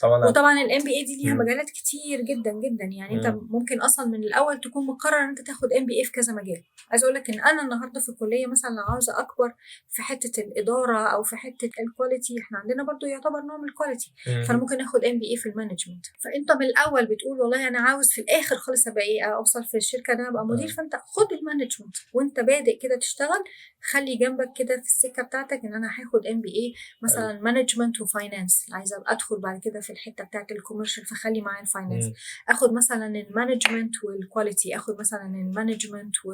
طبعا. وطبعا ال MBA دي ليها مجالات كتير جدا جدا، يعني انت ممكن اصلا من الاول تكون مقرر ان انت تاخد MBA في كذا مجال. عايز اقول لك ان انا النهارده في الكلية مثلا لو عاوزه اكبر في حتة الادارة او في حتة ال quality، احنا عندنا برضو يعتبر نوع من ال quality، فانا ممكن اخد MBA في ال management. فانت من الاول بتقول والله انا عاوز في الاخر خالص ابقى ايه، اوصل في الشركة ان انا ابقى مدير، فانت خد ال management وانت بادئ كده تشتغل، خلي جنبك كده في السكة بتاعتك ان انا هاخد MBA مثلا management و finance، عايزه ابقى ادخل بعد كده في الحتة بتاعت ال commercial، فخلي معايا ال finance. اخد مثلا ال management وال quality، اخد مثلا ال management و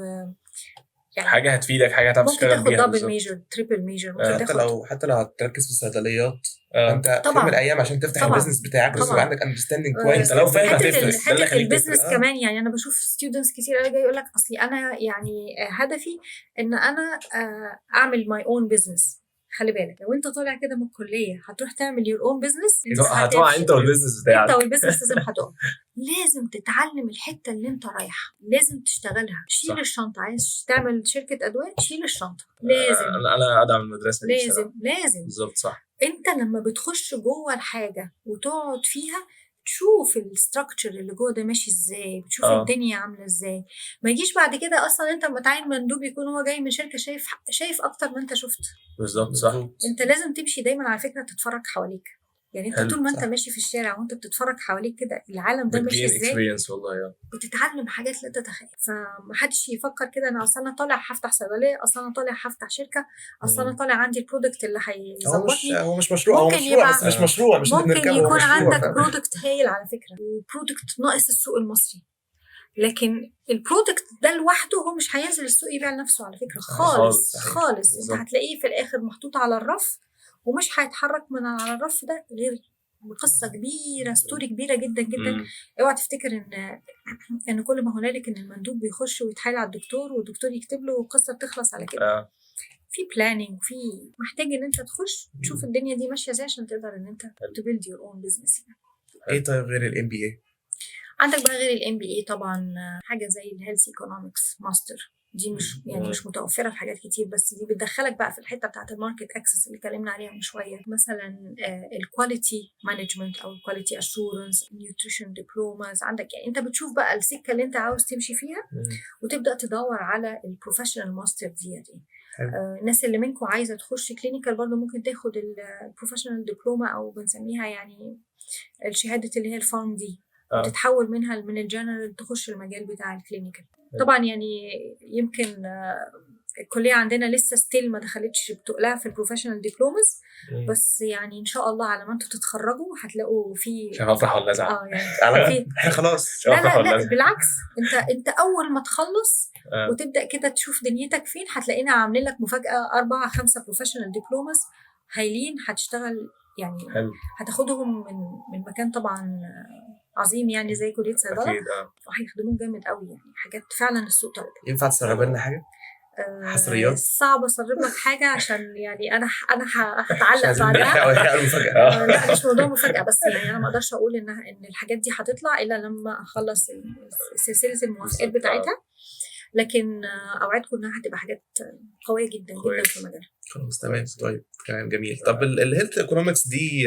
يعني حاجة هتفيدك، حاجة هتعرف ممكن تشتغل تاخد بيها double بالظبط. major، triple major، ممكن حتى تاخد لو هتركز في الصيدليات، انت في يوم طبعاً. من الايام عشان تفتح ال business بتاعك لازم يبقى عندك understanding كويس. انت لو فاهم حتة هتفرق، ده اللي حتة يخليك ال business تفرق. كمان، يعني انا بشوف students كتير قوي جاي يقول لك اصلي انا يعني هدفي ان انا اعمل my own business. خلي بالك لو انت طالع كده من الكلية هتروح تعمل your own business، هتقع انت وال business بتاعك. انت وال business لازم هتقع. لازم تتعلم الحتة اللي انت رايحها، لازم تشتغلها. شيل الشنطه. عايز تعمل شركة ادوية، شيل الشنطة لازم. انا ادعم المدرسة دي لازم بصراحة. لازم. بالظبط، صح. انت لما بتخش جوه الحاجة وتقعد فيها تشوف ال structure اللي جوه ده ماشي ازاي، بتشوف الدنيا عامله ازاي. ما يجيش بعد كده اصلا انت لما تعين مندوب يكون هو جاي من شركة شايف اكتر ما انت شفت. بالظبط، صح. انت لازم تمشي دايما على فكرة تتفرج حواليك، يعني انت طول ما انت ماشي في الشارع وانت بتتفرج حواليك كده العالم ده ماشي بت gain ازاي، experience والله يا بتتعلم حاجات لا تتخيل. فمحدش يفكر كده انا اصل انا طالع هفتح صيدلية، اصل انا طالع هفتح شركه، اصل انا طالع عندي ال product اللي هو مش هيظبطني. هو مش مشروع، هو ممكن مشروع بس مش مشروع مش اللي ممكن بنركبه، هو يكون مشروع، عندك فاهم؟ product هايل على فكرة و product ناقص السوق المصري، لكن ال product ده لوحده هو مش هينزل السوق يبيع لنفسه على فكرة خالص. خالص، خالص. انت هتلاقيه في الاخر محطوط على الرف ومش هيتحرك من على الرف ده غير بقصة كبيره، story كبيرة جدا جدا. اوعى تفتكر ان كل ما هنالك ان المندوب بيخش ويتحايل على الدكتور والدكتور يكتب له والقصه بتخلص على كده. في planning، في محتاج ان انت تخش تشوف الدنيا دي ماشية ازاي عشان تقدر ان انت ت build your own business يعني. ايه طيب غير ال MBA؟ عندك بقى غير ال MBA طبعا حاجة زي ال health economics master، دي مش يعني مش متوفرة في حاجات كتير، بس دي بتدخلك بقى في الحتة بتاعت ال market access اللي اتكلمنا عليها من شويه. مثلا ال quality management او ال quality assurance، nutrition diplomas عندك. يعني انت بتشوف بقى السكة اللي انت عاوز تمشي فيها وتبدا تدور على ال professional master دي. الناس اللي منكم عايزه تخش clinical برضه ممكن تاخد ال professional diploma او بنسميها يعني الشهادة اللي هي ال PharmD، وتتحول منها من الجنرال تخش المجال بتاع ال clinical. طبعا يعني يمكن الكلية عندنا لسه still ما دخلتش بتقلها في ال professional diplomas، بس يعني ان شاء الله على ما انتوا تتخرجوا هتلاقوا في مش عارف افرح ولا ازعل. يعني على في احنا خلاص. مش عارف لا افرح لا ولا لا ازعل. بالعكس، انت اول ما تخلص وتبدا كده تشوف دنيتك فين هتلاقينا عاملين لك مفاجاة 4 5 professional diplomas هايلين هتشتغل يعني هتاخدهم من مكان طبعا عظيم يعني زي كليه صيدله، اكيد وهيخدموك جامد قوي، يعني حاجات فعلا السوق طالبها. ينفع تسرب لنا حاجة؟ حصريات؟ صعب اسرب لك حاجة عشان يعني انا مش هتعلق عايزين بعدها. نحرق المفاجاة. لا مش موضوع مفاجاه، بس يعني انا ما اقدرش اقول ان الحاجات دي هتطلع الا لما اخلص سلسلة الموافقات بتاعتها، لكن اوعدكم انها هتبقى حاجات قوية جدا جدا في مجالها. خلاص تمام، طيب تمام جميل. طب ال health economics دي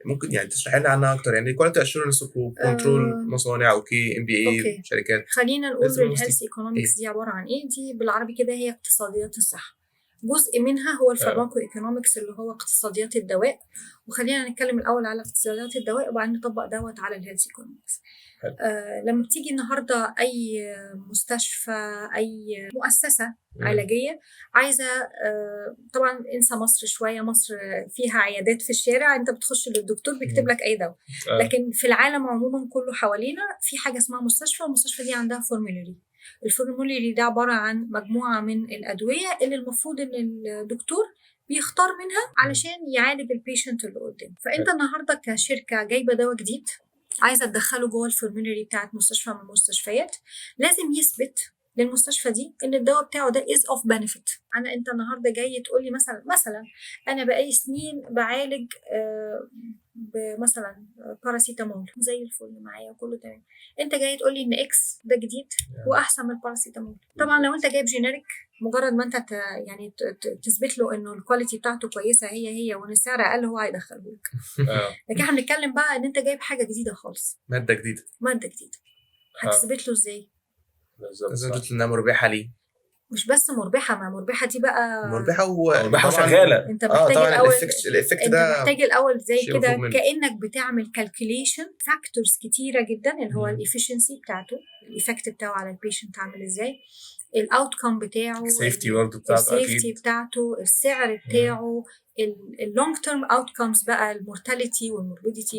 ممكن يعني تشرحي لنا عنها اكتر؟ يعني quality assurance و control مصانع، okay، MBA شركات. خلينا نقول Health economics ال health economics دي عبارة عن ايه؟ دي بالعربي كده هي اقتصاديات الصحه. جزء منها هو ال pharmacoeconomics اللي هو اقتصاديات الدواء، وخلينا نتكلم الاول على اقتصاديات الدواء وبعدين نطبق دوت على ال health economics. لما بتيجي النهارده اي مستشفى، اي مؤسسة علاجية عايزه، طبعا انسى مصر شويه، مصر فيها عيادات في الشارع انت بتخش للدكتور بيكتب لك اي دواء، لكن في العالم عموما كله حوالينا في حاجة اسمها مستشفى، والمستشفى دي عندها formulary. ال formulary ده عبارة عن مجموعة من الادوية اللي المفروض ان الدكتور بيختار منها علشان يعالج ال patient اللي قدامه. فانت النهارده كشركة جايبه دواء جديد عايزه تدخله جوه ال formulary بتاعت مستشفى من المستشفيات، لازم يثبت للمستشفى دي ان الدواء بتاعه ده is of benefit. انا انت النهارده جاي تقول لي مثلا انا بقالي سنين بعالج بمثلا باراسيتامول زي الفل معايا وكله تمام، انت جاي تقول لي ان X ده جديد واحسن من الباراسيتامول. طبعا لو انت جايب generic، مجرد ما انت يعني تثبت له انه ال quality بتاعته كويسة هي هي وان السعر اقل، هو هيدخله لك. لكن احنا بنتكلم بقى ان انت جايب حاجة جديدة خالص، مادة جديده. مادة جديده، هتثبت له ازاي؟ بالظبط. لازم تثبت انها مربحة ليه. مش بس مربحه، ما مربحة دي بقى مربحة و مربحة طبعاً- وشغاله. انت اه محتاج طبعا الاول ال effect انت ده محتاج الاول زي شيء كده مفروغ منه. كانك بتعمل calculation factors كتيرة جدا، اللي هو مم. ال efficiency بتاعته، ال effect بتاعه على ال patient عامل ازاي، ال outcome بتاعه، ال safety برضه بتاعته. ال safety اكيد. بتاعته، السعر بتاعه، ال long term outcomes بقى، ال mortality وال morbidity.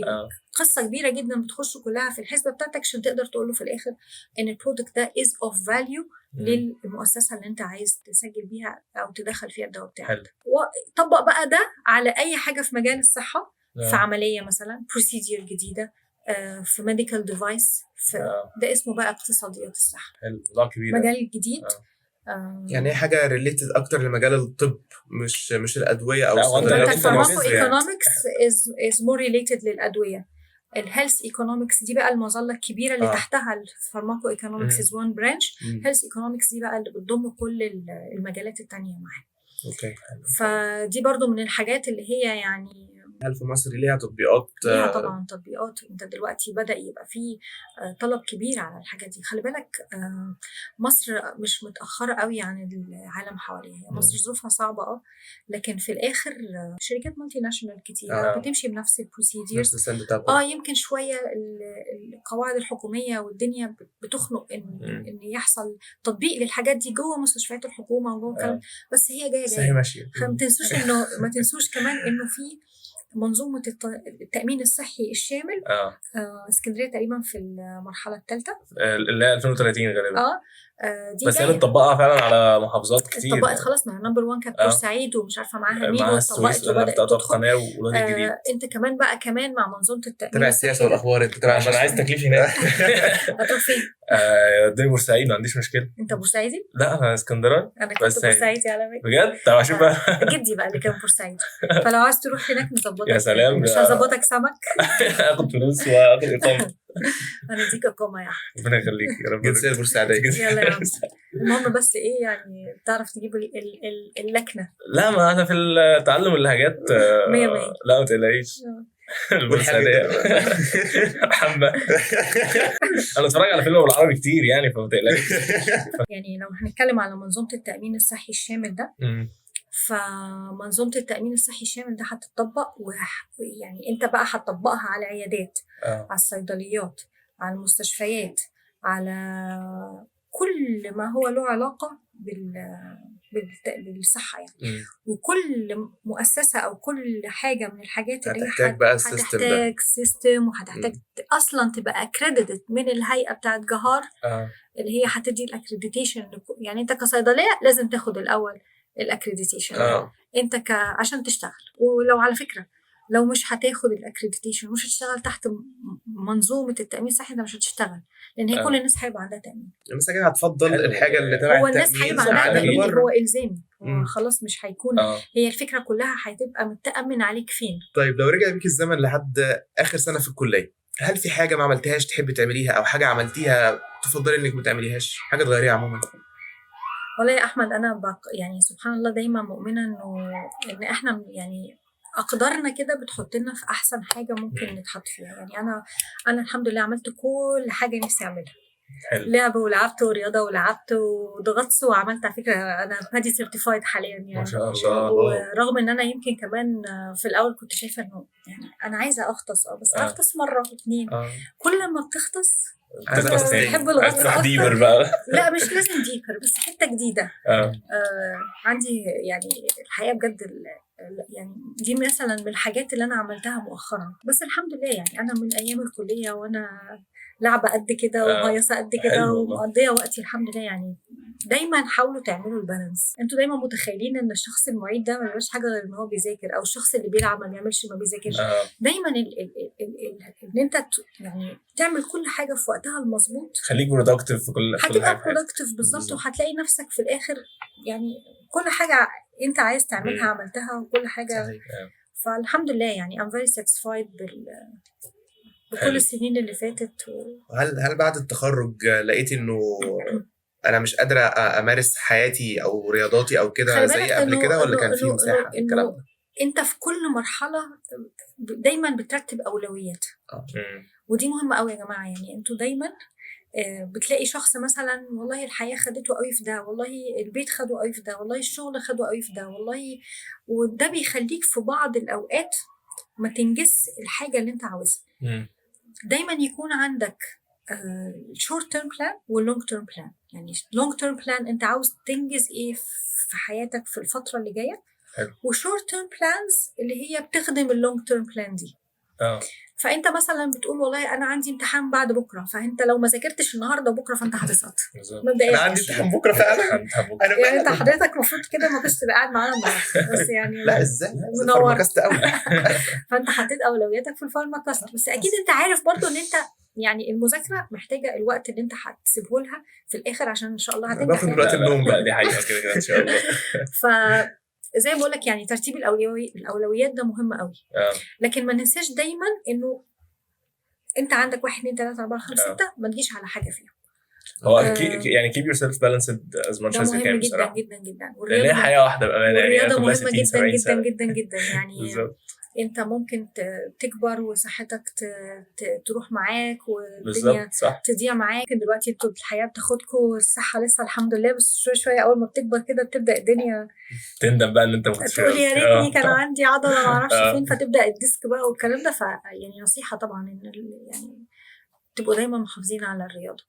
قصة كبيرة جدا بتخش كلها في الحسبة بتاعتك عشان تقدر تقول له في الاخر ان ال product ده is of value للمؤسسه اللي انت عايز تسجل بيها او تدخل فيها الدواء بتاعك. حلو. وطبق بقى ده على اي حاجة في مجال الصحه، في عملية مثلا، procedure جديده، في medical device، في ده اسمه بقى اقتصاديات الصحه. حلو، موضوع كبير. مجال جديد. يعني هي حاجة related اكتر لمجال الطب، مش الادوية او لا، هو انت الصيدليات. أنت ال pharmaco يعني. economics is more related للادويه. ال health economics دي بقى المظلة الكبيرة اللي تحتها ال pharmacoeconomics is one branch. health economics دي بقى اللي بتضم كل المجالات التانية معاها. فدي برضو من الحاجات اللي هي يعني هل في مصر ليها تطبيقات؟ ليها طبعا تطبيقات. انت دلوقتي بدا يبقى في طلب كبير على الحاجات دي. خلي بالك، مصر مش متاخرة قوي عن العالم حواليها. هي مصر ظروفها صعبة لكن في الاخر شركات multinational كتيرة بتمشي بنفس ال procedures. نفس ال standard بتاع يمكن شوية القواعد الحكومية والدنيا بتخنق ان ان يحصل تطبيق للحاجات دي جوه مستشفيات الحكومة وجوه الكلام، بس هي جاية بس جايه. هي ماشيه. ما تنسوش كمان انه في منظومة التامين الصحي الشامل. اسكندرية تقريبا في المرحلة الثالثه. اللي هي 2030 غالبا. دي بس هي جاية. متطبقه فعلا على محافظات كتير. اتطبقت خلاص، ما number 1 كانت بورسعيد ومش عارفه معاها مين. مع واتطبقت السويس ولا وبدات بتاعت تدخل. القناة والوادي الجديد. انت كمان بقى كمان مع منظومة التامين تابع الصحي السياسة ده. والاخبار، انت تابع. عشان عايز تكليف هناك. هتروح فين؟ اديني بورسعيد، ما عنديش مشكله. انت بورسعيدي؟ لا، انا اسكندراني. انا كنت بس بورسعيدي على فكره. بجد؟ طب اشوف بقى. جدي بقى اللي كان بورسعيدي، فلو عايز تروح هناك نظبطك. يا سلام. مش هظبطك سمك. اخد فلوس واخد اقامه. هنديك اقامه يا احمد. ربنا يخليك يا رب. الجنسية البورسعيديه. يلا يا عم، المهم بس ايه يعني تعرف تجيب اللكنه. لا، ما انا في تعلم اللهجات مية مية. لا ما تقلقيش. البورسعيديه حبه، انا اتفرج على فيلم بالعربي كتير يعني، فما تقلقش. يعني لو هنتكلم على منظومة التامين الصحي الشامل ده، فمنظومه التامين الصحي الشامل ده هتطبق يعني انت بقى هتطبقها على العيادات، على الصيدليات، على المستشفيات، على كل ما هو له علاقة بالصحة يعني. وكل مؤسسة او كل حاجة من الحاجات اللي هي هتحتاج بقى ال system ده. هتحتاج system، وهتحتاج اصلا تبقى accredited من الهيئة بتاعت جهار اللي هي هتدي ال accreditation. يعني انت كصيدليه لازم تاخد الاول ال accreditation انت عشان تشتغل. ولو على فكرة لو مش هتاخد ال accreditation مش هتشتغل تحت منظومة التامين الصحي، انت مش هتشتغل، لان هي كل الناس هيبقى عندها تامين. الناس كده هتفضل حلو. الحاجة اللي تبع هو الناس التأمين هيبقى عندها عن اللي تامين، بره. هو الزامي هو خلاص مش هيكون هي الفكرة كلها هتبقى متامن عليك فين. طيب، لو رجع بيك الزمن لحد اخر سنة في الكليه، هل في حاجة ما عملتهاش تحبي تعمليها، او حاجة عملتيها تفضلي انك ما تعمليهاش، حاجة تغيريها عموما؟ والله يا احمد انا يعني سبحان الله دايما مؤمنة انه ان احنا يعني اقدارنا كده بتحطنا في احسن حاجة ممكن نتحط فيها. يعني انا الحمد لله عملت كل حاجة نفسي اعملها. لعب ولعبت، ورياضة ولعبت، وغطس وعملت. على فكرة انا PADI certified حاليا يعني. ما شاء ما شاء الله. الله. ورغم ان انا يمكن كمان في الاول كنت شايفه انه يعني انا عايزه اغطس بس هغطس مرة اتنين. كل ما بتغطس عايز أغطس تاني. بتحب عايز الغطس تروح أكتر. deeper بقى. لا، مش لازم deeper، بس حتة جديده. عندي يعني الحقيقة بجد يعني دي مثلا من الحاجات اللي انا عملتها مؤخرا، بس الحمد لله يعني انا من ايام الكلية وانا لعبه قد كده ومهيصه قد كده حلو والله. ومقضيه وقتي الحمد لله يعني. دايما حاولوا تعملوا ال balance. انتوا دايما متخيلين ان الشخص المعيد ده ما بيعملش حاجة غير ان هو بيذاكر، او الشخص اللي بيلعب ما بيعملش ما بيذاكرش. دايما ال ال ال ال ان انت يعني تعمل كل حاجة في وقتها المظبوط، خليك productive في كل هتبقى حاجة في حياتك. productive بالظبط، وهتلاقي نفسك في الاخر يعني كل حاجة انت عايز تعملها عملتها، وكل حاجة. صحيح. فالحمد لله يعني I'm very satisfied بكل السنين اللي فاتت هل بعد التخرج لقيت انه انا مش قادرة امارس حياتي او رياضاتي او كده خلي زي بالك قبل كده، ولا كان في مساحة الكلام إنه ده؟ انت في كل مرحلة دايما بترتب اولويات، ودي مهمة قوي يا جماعه. يعني انتوا دايما بتلاقي شخص مثلا والله الحياة خدته قوي في ده، والله البيت خده قوي في ده، والله الشغل خده قوي في ده، والله، وده بيخليك في بعض الاوقات ما تنجز الحاجة اللي انت عاوزها. دايما يكون عندك short term plan وال long term plan. يعني long term plan انت عاوز تنجز ايه في حياتك في الفترة اللي جايه، و short term plans اللي هي بتخدم ال long term plan دي. فانت مثلا بتقول والله انا عندي امتحان بعد بكره، فانت لو ما ذاكرتش النهارده وبكره فانت هتسقط. مبدئيا انا عندي امتحان بكره فعلا. امتحان بكرة. انا يعني انت فعلا حضرتك المفروض كده ما كنتش تبقى قاعد معانا النهارده، بس يعني لا ازاي؟ منور. Pharmacast قوي. فانت حطيت اولوياتك في ال Pharmacast، بس اكيد انت عارف برضو ان انت يعني المذاكرة محتاجه الوقت اللي انت هتسيبه لها في الاخر عشان ان شاء الله هتنجح باخد يعني. من وقت لا، لا، النوم لا بقى. دي حقيقة كده كده ان شاء الله. ف زي ما بقول لك يعني ترتيب الاولويات ده مهم قوي. لكن ما ننساش دايما انه انت عندك 1 2 3 4 5 6، ما تجيش على حاجة فيهم. هو يعني keep yourself balanced as much ده as you مهم can جدا بصراحة، جدا جدا. لان هي والرياضة حياة واحدة بامانه، يعني والرياضة كلها مهمة 60 جدا 70 جدا سنه. جدا جدا يعني. انت ممكن تكبر وصحتك تروح معاك والدنيا بالظبط صح. تضيع معاك. دلوقتي انتوا الحياة بتاخدكم، الصحة لسه الحمد لله، بس شوية شوية اول ما بتكبر كده بتبدا الدنيا تندم بقى ان انت ما كنتش تقول يا ريتني كان عندي عضلة ما اعرفش فين، فتبدا ال disc بقى والكلام ده. فيعني نصيحة طبعا ان يعني تبقوا دايما محافظين على الرياضه.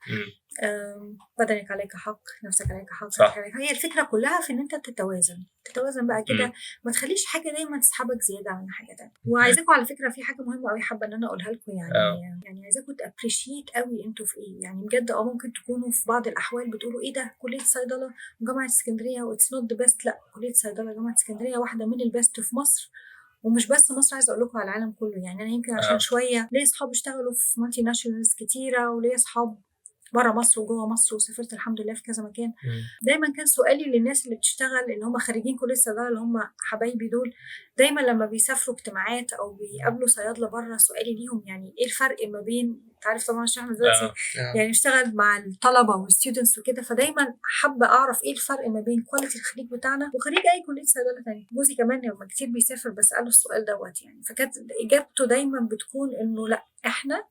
بدنك عليك حق، نفسك عليك حق، صحتك عليك حق. هي الفكرة كلها في ان انت تتوازن بقى كده، ما تخليش حاجة دايما تسحبك زيادة عن حاجة تانية. وعايزاكم على فكرة في حاجة مهمة قوي حابة ان انا اقولها لكم، يعني يعني عايزاكم ت appreciate قوي انتوا في ايه. يعني بجد ممكن تكونوا في بعض الاحوال بتقولوا ايه ده كليه صيدلة وجامعة اسكندرية و it's not the best. لا، كليه صيدلة جامعه اسكندرية واحدة من ال best في مصر، ومش بس مصر، عايزه اقول لكم على العالم كله. يعني انا يمكن عشان شوية ليا اصحاب اشتغلوا في multinationals كتيره، وليا اصحاب بره مصر وجوه مصر، وسافرت الحمد لله في كذا مكان. دايما كان سؤالي للناس اللي بتشتغل اللي هم خريجين كليه الصيدله اللي هم حبايبي دول، دايما لما بيسافروا اجتماعات او بيقابلوا صيادله بره، سؤالي ليهم يعني ايه الفرق ما بين، انت عارف طبعا عشان احنا دلوقتي يعني نشتغل مع الطلبة وال students وكده، فدايما حابة اعرف ايه الفرق ما بين quality الخريج بتاعنا وخريج اي كليه صيدلة ثانية. جوزي كمان لما كتير بيسافر بساله السؤال دوت يعني، فكانت اجابته دايما بتكون انه لا، احنا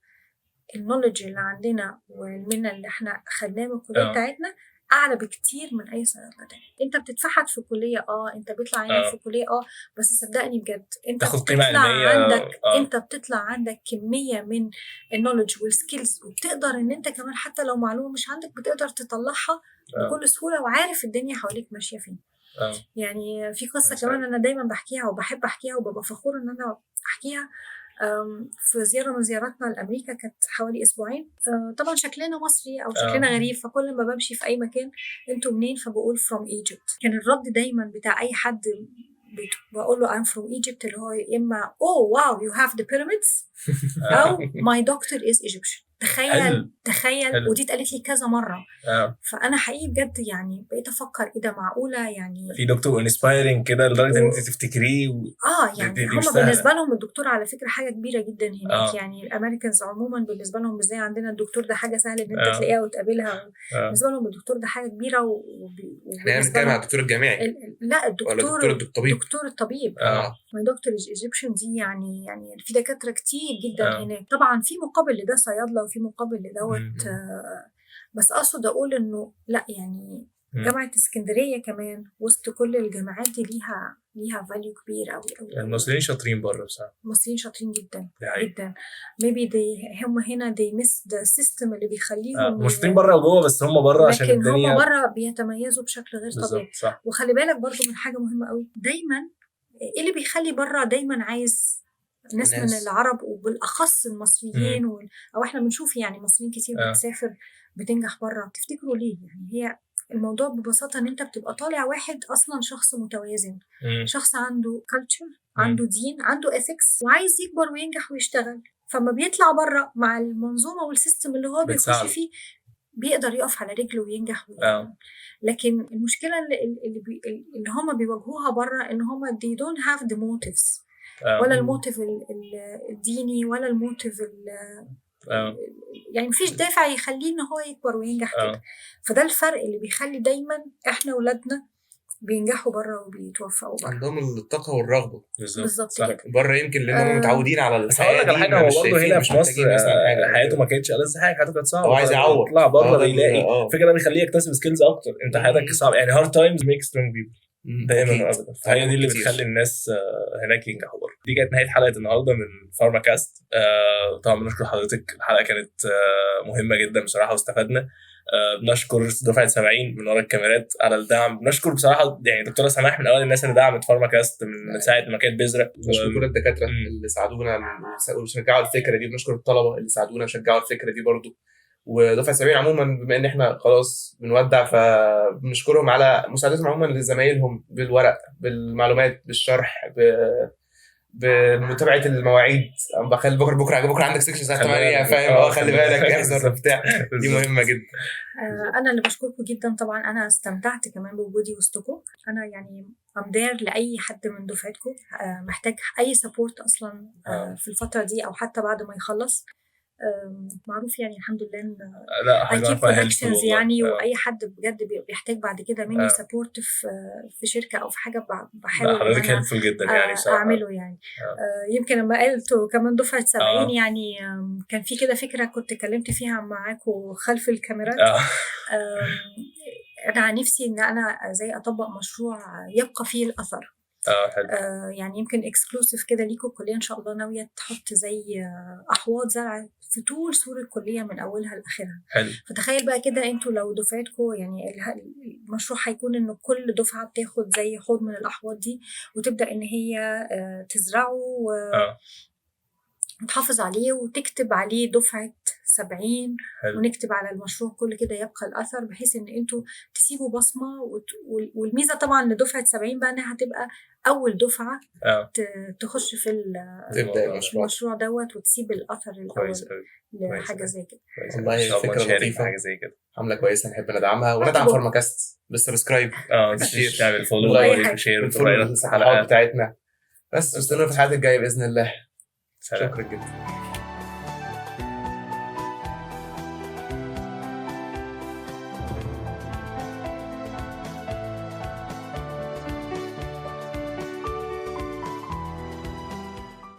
ال knowledge اللي عندنا والمنة اللي احنا خدناه من الكلية بتاعتنا اعلى بكتير من اي صيدلة تانية. انت بتتفحت في الكليه، انت بيطلع عينك في الكليه، بس صدقني بجد انت تاخد قيمة بتطلع علمية. عندك انت بتطلع عندك كمية من ال knowledge وال skills، وبتقدر ان انت كمان حتى لو معلومة مش عندك بتقدر تطلعها بكل سهوله، وعارف الدنيا حواليك ماشية فين. يعني في قصة كمان انا دايما بحكيها وبحب احكيها وببقى فخورة ان انا احكيها. في زيارة من زياراتنا لامريكا كانت حوالي اسبوعين، طبعا شكلنا مصري او شكلنا غريب، فكل ما بمشي في اي مكان انتوا منين، فبقول from Egypt. كان الرد دايما بتاع اي حد بقول له I'm from Egypt اللي هو يا اما oh wow you have the pyramids او my doctor is Egyptian. تخيل. تخيل. ودي اتقالت لي كذا مره. فانا حقيقي بجد يعني بقيت افكر ايه ده، معقولة يعني في دكتور inspiring كده لدرجة ان انت تفتكريه يعني دي هم مش سهلة. بالنسبة لهم الدكتور على فكرة حاجة كبيرة جدا هناك. يعني ال Americans عموما بالنسبة لهم مش زي عندنا الدكتور ده حاجة سهلة ان انت تلاقيها وتقابلها. بالنسبة لهم الدكتور ده حاجة كبيرة احنا وبالنسبة بنتكلم لهم على الدكتور الجامعي لا، ولا الدكتور دكتور الطبيب؟ دكتور الطبيب. My doctor is Egyptian دي يعني في دكاترة كتير جدا هناك. طبعا في مقابل لده صيادله وفي مقابل لدوت، بس اقصد اقول انه لا يعني جامعه اسكندرية كمان وسط كل الجامعات دي ليها value كبير قوي قوي. المصريين شاطرين بره بصراحه. المصريين شاطرين جدا دي حقيقة. جدا. maybe they هم هنا they miss the system اللي بيخليهم هم شاطرين بره وجوه، بس هم بره عشان لكن الدنيا هم بره بيتميزوا بشكل غير طبيعي. بالظبط صح. وخلي بالك برضو من حاجة مهمة قوي، دايما ايه اللي بيخلي بره دايما عايز ناس من ناس. العرب وبالاخص المصريين او احنا بنشوف يعني مصريين كتير بتسافر بتنجح بره، تفتكروا ليه؟ يعني هي الموضوع ببساطة ان انت بتبقى طالع واحد اصلا شخص متوازن، شخص عنده culture، عنده دين، عنده ethics، وعايز يكبر وينجح ويشتغل. فما بيطلع بره مع المنظومة وال system اللي هو بيخش بتساعده. فيه، بيقدر يقف على رجله وينجح. لكن المشكلة اللي هم بيواجهوها بره ان هم they don't have the motives، ولا ال motive الديني ولا ال motive يعني مفيش دافع يخليه ان هو يكبر وينجح كده. فده الفرق اللي بيخلي دايما احنا ولادنا بينجحوا بره وبيتوفقوا بره. عندهم الطاقة والرغبه. بالظبط صح. كده. بره يمكن لان هم متعودين على بس هقول لك على الحياة دي، حاجه، ما هو مش برضه شايفين، هنا مش في مصر محتاجين مثلا حاجة. حياته ما كانتش ألذ حاجه، حياته كانت صعبه. هو عايز يعوض. يطلع بره ده بيلاقي الفكرة ده بيخليه يكتسب skills اكتر. انت حياتك صعبه، يعني hard times make strong people دايما وابدا. فهي دي اللي كتير. بتخلي الناس هناك ينجحوا بره. دي كانت نهاية حلقة النهارده من فارما كاست. طبعا بنشكر حضرتك، الحلقة كانت مهمة جدا بصراحة واستفدنا. بنشكر دفعه 70 من ورا الكاميرات على الدعم. بنشكر بصراحة يعني دكتورة سماح من اول الناس اللي دعمت فارما كاست من ساعة ما كانت بذره. بنشكر كل الدكاترة اللي ساعدونا وشجعوا الفكرة دي، وبنشكر الطلبة اللي ساعدونا وشجعوا الفكرة دي برضو، ودفعه 70 عموما بما ان احنا خلاص بنودع، فبنشكرهم على مساعدتهم عموما لزمايلهم بالورق، بالمعلومات، بالشرح، بمتابعة المواعيد. أنا بخلي بكره بكره بكره عندك section الساعة خلي 8، بالك. فاهم؟ خلي خلي بالك، بالك. احذر بتاع دي مهمة جدا. انا اللي بشكركم جدا طبعا، انا استمتعت كمان بوجودي وسطكم. انا يعني I'm there لاي حد من دفعتكم محتاج اي support اصلا في الفترة دي او حتى بعد ما يخلص. معروف يعني الحمد لله ان لا I حاجة keep عارفة helpful connections والله. يعني. واي حد بجد بيحتاج بعد كده مني support في شركة او في حاجه، بحاول لا ان حضرتك انا helpful جدا يعني بصراحه. اعمله يعني. يمكن لما قلت كمان دفعه 70 يعني كان في كده فكرة كنت اتكلمت فيها معاكم خلف الكاميرات. انا نفسي ان انا زي اطبق مشروع يبقى فيه الاثر. حلو. يعني يمكن exclusive كده ليكوا، الكلية ان شاء الله ناوية تحط زي احواض زرع في طول سور الكلية من اولها لاخرها. حلو. فتخيل بقى كده انتوا لو دفعتكم، يعني المشروع هيكون ان كل دفعه بتاخد زي حوض من الاحواض دي وتبدا ان هي تزرعه وتحافظ عليه وتكتب عليه دفعة 70. ونكتب على المشروع كل كده يبقى الأثر، بحيث إن أنتوا تسيبوا بصمة. والميزة طبعا لدفعة 70 بقى إنها هتبقى أول دفعة تخش في تبدا المشروع. المشروع دوت وتسيب الأثر الأول كويس قوي. لحاجة كويس زي كده. كويس. والله ان شاء الله فكرة نشارك في لطيفة. حاجة زي كده. حمله كويسه، نحب ندعمها وندعم طبعا. فارما كاست بال subscribe، بال share، تعمل follow بال like، و like و share بال follow وتغير الصفحات الحلقه. بتاعتنا. بس استنونا في الحلقات الجاية باذن الله. سلام. شكرا جدا.